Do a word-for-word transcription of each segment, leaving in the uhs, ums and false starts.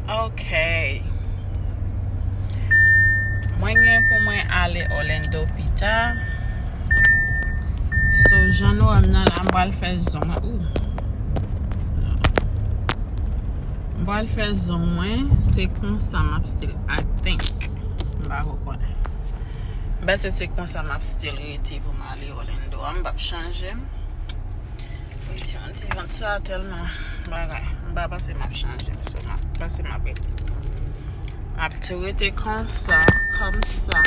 Ok. Mwen gen pou mwen ale Orlando pita. So, jan nou wè m nan la, m pral fè zong mwen. Ooh. M pral fè zong mwen. Se konsa m ap still, I think. M pa ko konnen. M panse se konsa m ap still rete pou m ale Orlando. M p ap chanje. Wi, ti, ti vant sa tèlman bagay. M pa panse m ap chanje, m so m ap panse m ap rete. M ap tou rete konsa, kòmsa.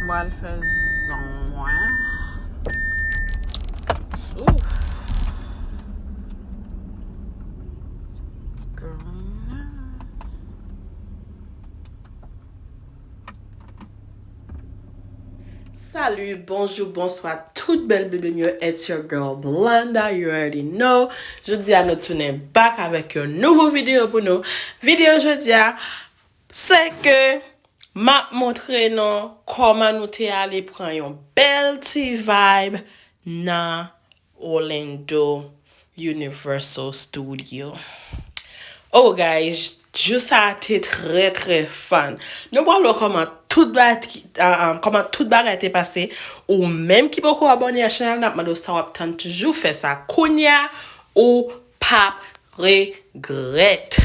M pral fè zong mwen. Ouf. Salut, bonjou, bonswa tout bèl bebe m yo. It's your girl Blanda, you already know. Jodi a nou tounen back avèk yon nouvo videyo pou nou. Videyo jodi a, se ke m ap montre nou kòman nou te ale pran yon bèl ti vibe nan Orlando Universal Studio. Oh guys, jou sa a te trè trè fun. Nou pral wè kòman tout bagay, ah, ah, kòman tout bagay te pase. Ou menm ki poko abòne a chanèl, n ap mande w sa w ap tann, toujou fè sa kounye a, ou p ap regrèt.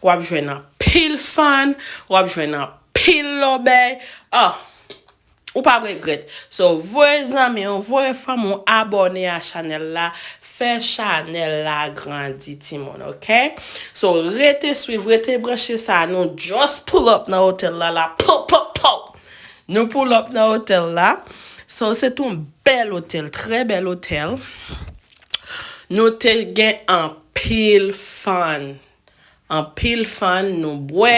W ap jwenn anpil fun, w ap jwenn anpil lòbèy. Ah, Ou p ap regrèt. So, voye zanmi w, voye fanmi w abòne a chanèl la. Fè chanèl la grandi, timoun, ok? So, rete swiv, rete branche sa. Nou just pull up nan otèl la, la. Pow, pow, pow! Nou pull up nan otèl la. So, se t on bèl otèl, trè bèl otèl. Nou te gen anpil fun. Anpil fun, nou bwè,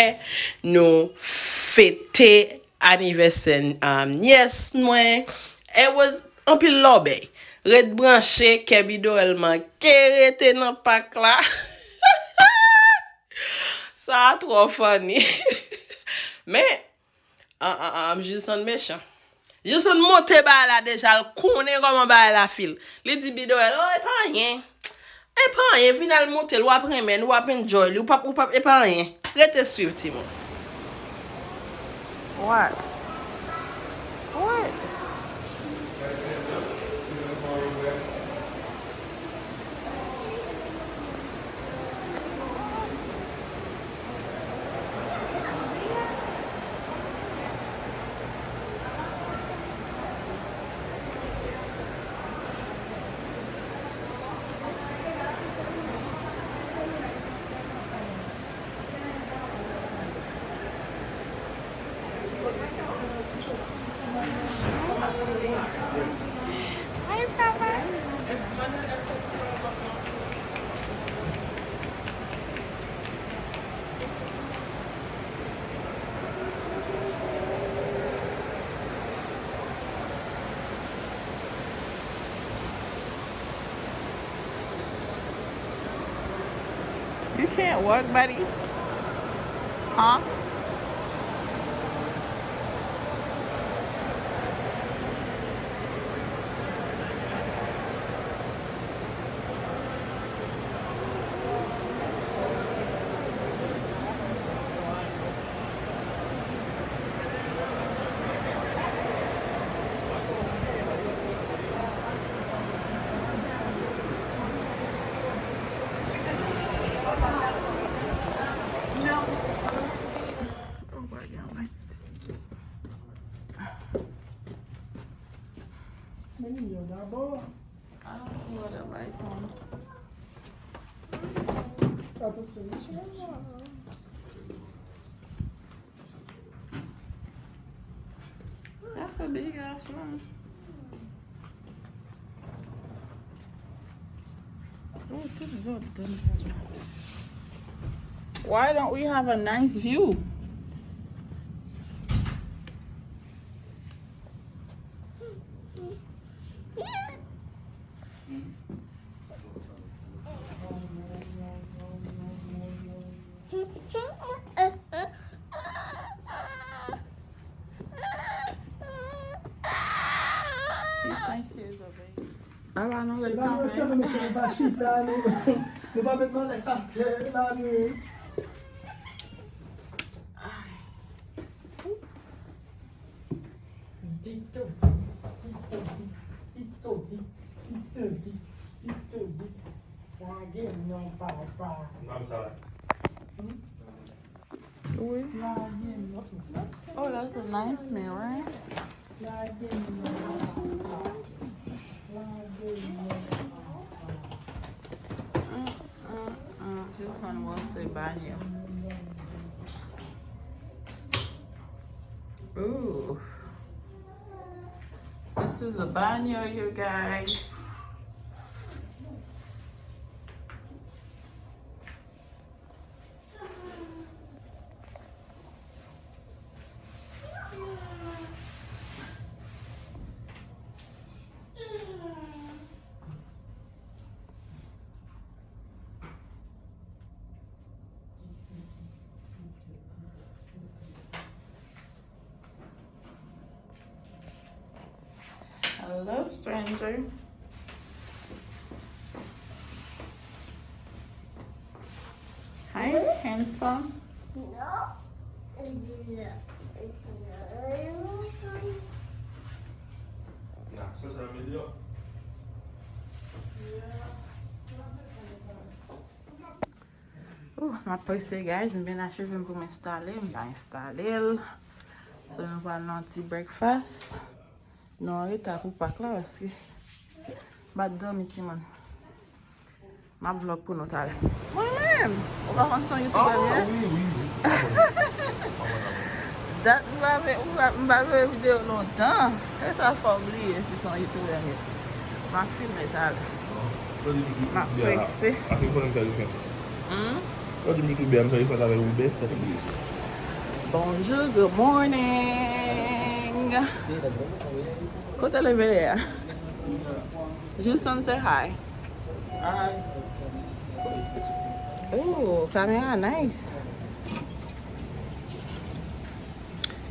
nou fete anivèsè, um, nyès mwen. It was anpil lòbèy. Ret branche, kè Bidorèl manke rete nan pak la. Sa a twò funny. Men, An, an, an, Jilson mechan. Jilson monte bagay la deja, l konnen kòman bagay la feel. Li di Bidorèl, oh, e pa anyen. E pa anyen, vin al monte l, w ap renmen l, w ap enjoy li, ou p ap, ou p ap, e pa anyen. Rete swiv, timoun. What? What? You can't walk, buddy. Huh? Men li yo dabò. I don't see what the lights on. Sa te sou YouTube. That's a big ass room. Oh, tout zòt dan. Why don't we have a nice view? Aba nou ret kanpe. Nou pa met nan lè atè la, nou. Pito di, pito di, pito di, pito di, pito di. Lage m non, papa. M pa sa la. Wi. Oh, that's a nice mirror. Mm, mm, mm. Just on what's the banyo. Ooh. This is a banyo, you guys. Hello, stranger. Hi, handsome. No, it's not. It's not. Ooh, m ap prese, guys. M byen acheve m pou m enstale. M pa enstale l. So, nou pral nan ti breakfast. Nou an reta pou Pak la, paske m pa t dòmi, timoun. M ap vlog pou nou talè. Mwen menm! Ou pa konn son youtubè m ye? Ah, wi, wi, wi. Dat m pa vle, m pa, m pa vle videyo lontan. E sa fè w bliye si son youtubè m ye. M ap filme talè. M ap prese. Afe konnen m fè refrens. Hmm? Lè w di m youtubè, m fè refrens avè Roubè, sa te bliye sa. Bonjour, good morning. Kote leve ye a? Jilson, say hi. Hi. Ooh, kamera nice.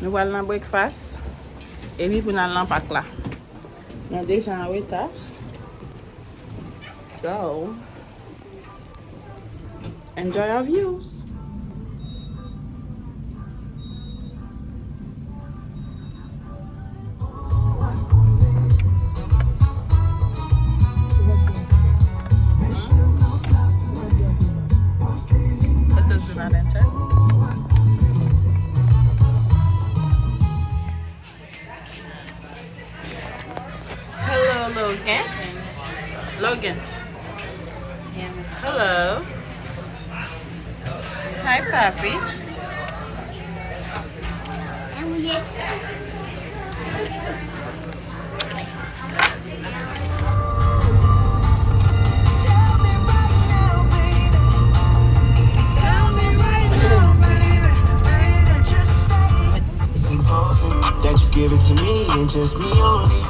Nou pral nan breakfast. Epi pou n al nan Pak la. Nou deja an reta. So, enjoy our views. This is do not enter. Hello, Logan. Logan. Hello. Hi, papi. And we are That you give it to me and just me only.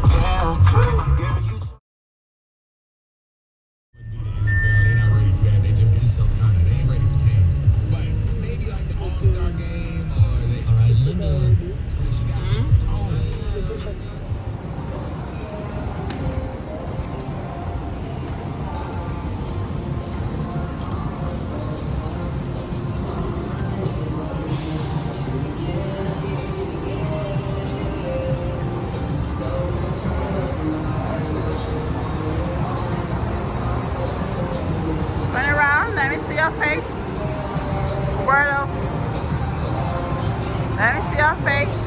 Yeah. Girl, you Turn around, let me see your face. Word up. Let me see your face.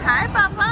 Hi, Papa.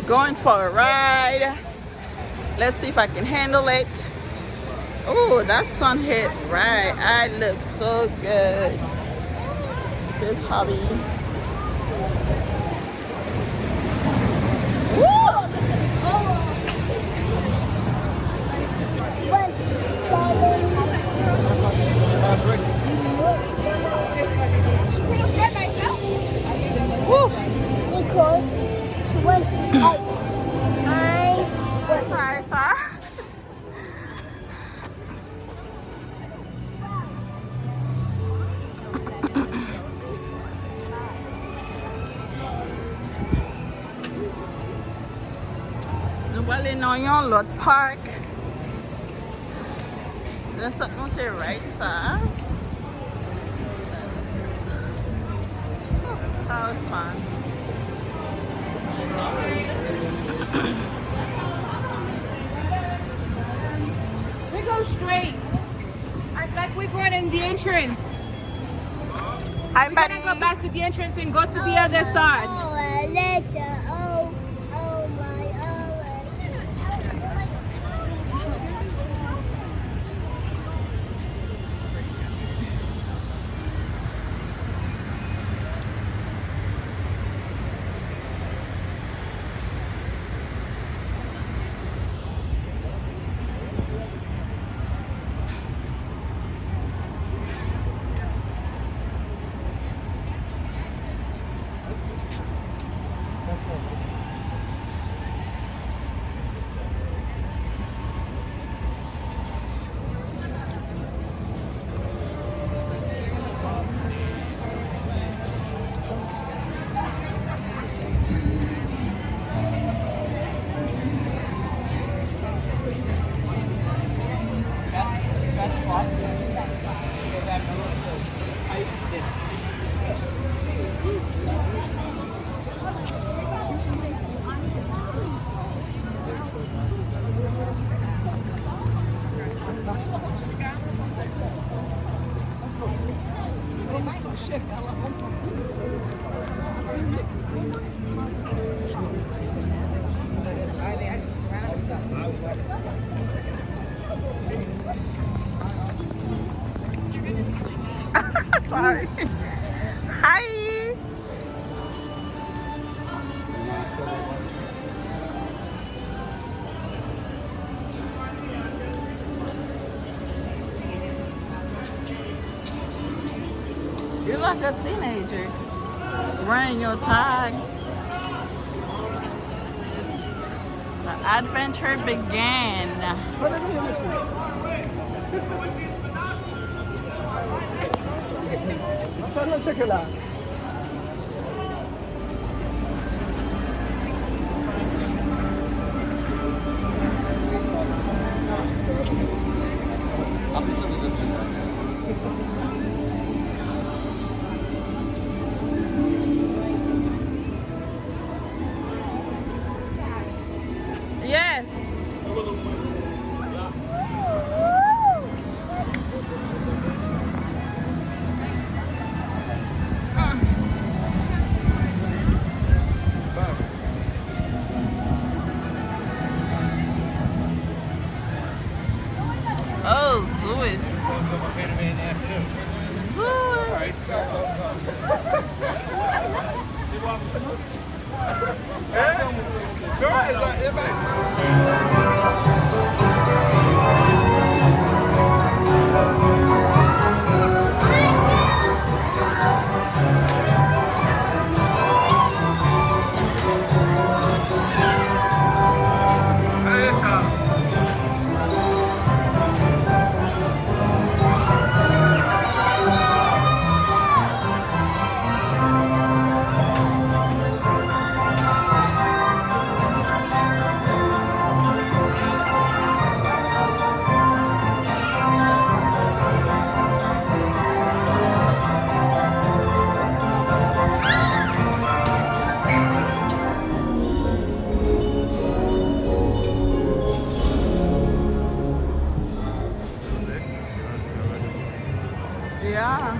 Going for a ride. Let's see if I can handle it. Oh, that sun hit right. I look so good. This is hubby. Woo! Woo! Because she wants to eat. I want. Hi, sir. Nou prale nan yon lòt park. Lè sot monte ride sa. That was fun. We go straight. Act like we going in the entrance. Hi, buddy. We gotta go back to the entrance and go to the other side. Oh, oh, oh, oh my, oh my. Sorry. Hi. You're like a teenager. Wearing your tie. The adventure began. Sa nan tcheke la. Yes. Oh, Zeus. Zeus. Yeah.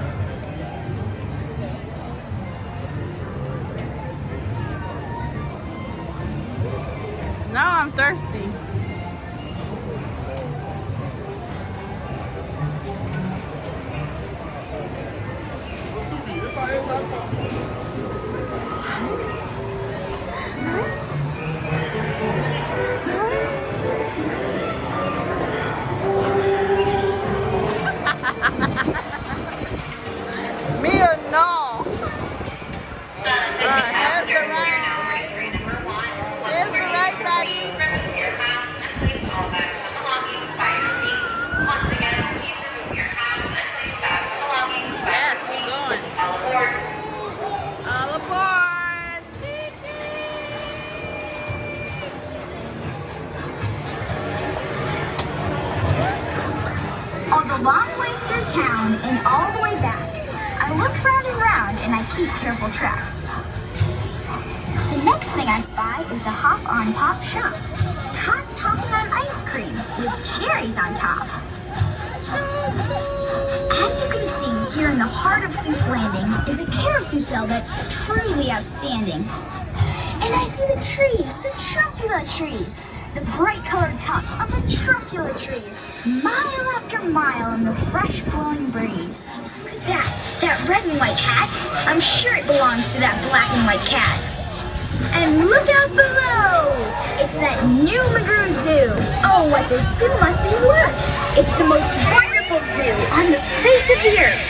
Thirsty. Mi yo non. Alright, here's the ride. Here's the ride, buddy. Yes, we going. All aboard. All the long way through town and all the way back, I look round and round and I keep careful track. The next thing I spy is the Hop on Pop shop. Tots hopping on ice cream with cherries on top. As you can see, here in the heart of Seuss Landing is a carousel that's truly outstanding. And I see the trees, the truffula trees, the bright colored tops of the truffula trees, mile after mile in the fresh blowing breeze. Look at that, that red and white hat. I'm sure it belongs to that black and white cat. And look out below! It's that new McGrew Zoo. Oh, what this zoo must be worth! It's the most wonderful zoo on the face of the earth.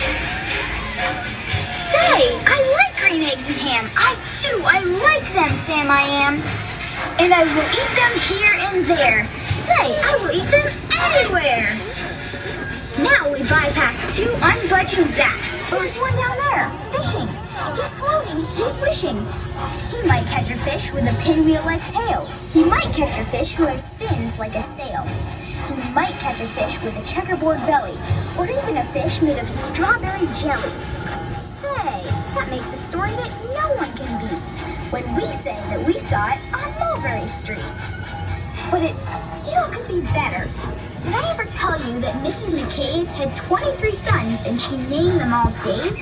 Say, I like green eggs and ham. I do. I like them, Sam I Am. And I will eat them here and there. Say, I will eat them anywhere. Now we bypass two unbudging Zachs. There's one down there, fishing. He's floating, he's wishing. He might catch a fish with a pinwheel-like tail. He might catch a fish who has fins like a sail. He might catch a fish with a checkerboard belly, or even a fish made of strawberry jelly. Say, that makes a story that no one can beat when we say that we saw it on Mulberry Street. But it still could be better. Did I ever tell you that Missus McCabe had twenty-three sons and she named them all Dave?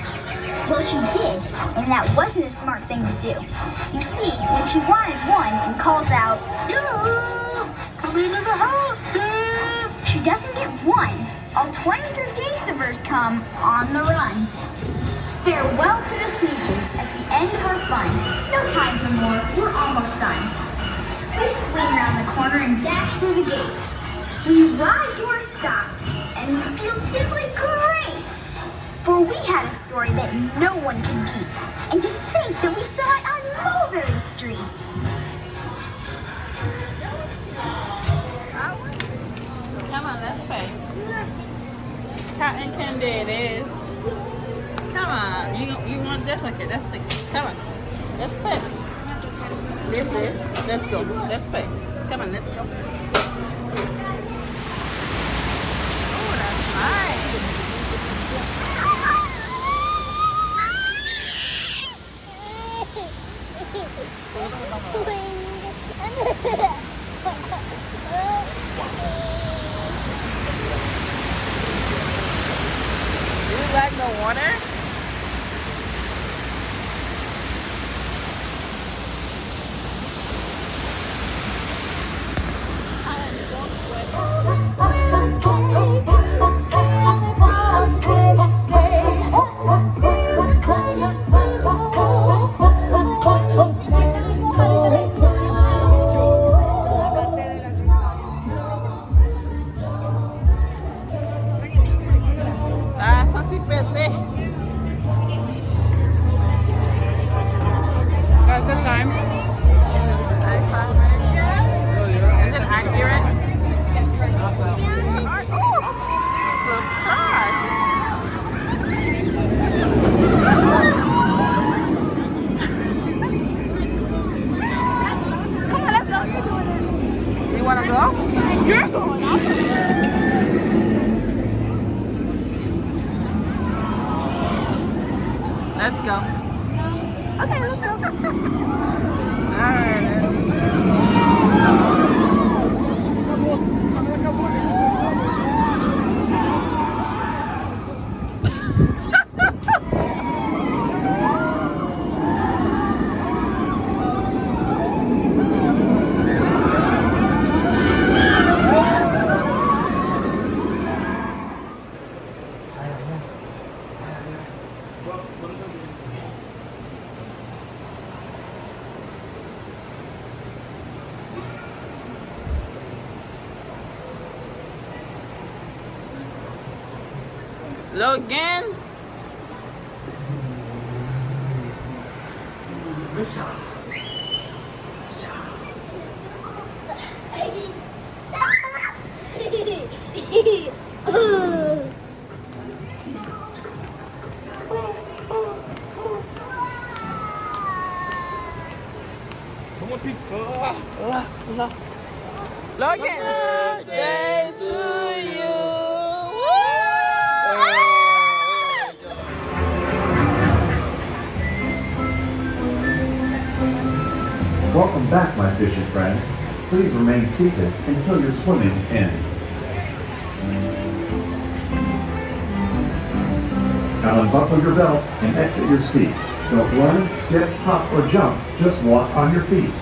Well, she did, and that wasn't a smart thing to do. You see, when she wanted one and calls out, "Yo, come into the house, Dave!" She doesn't get one. All twenty-three days of hers come on the run. Farewell to the Sneetches at the end of our fun. No time for more, we're almost done. We swing around the corner and dash through the gate. We ride to our stop, and we feel simply great. For we had a story that no one can beat. And to think that we saw it on Mulberry Street. Come on, let's pay. Cotton candy it is. Come on, you you want this? Okay, let's take. Come on, let's pay. Leave this. Let's go. Let's pay. Come on, let's go. Oh, that's fine. You like the water? Sa a santi pete. What's the time? Is it accurate? Oh, Jesus Christ. Come on, let's go. You wanna go? You're going. I'm gonna go. Let's go. Okay, let's go. All right. Logan. Logan. Birthday to you. Woo! Welcome back, my fishy friends. Please remain seated until your swimming ends. Now unbuckle your belt and exit your seat. Don't run, skip, hop, or jump. Just walk on your feet.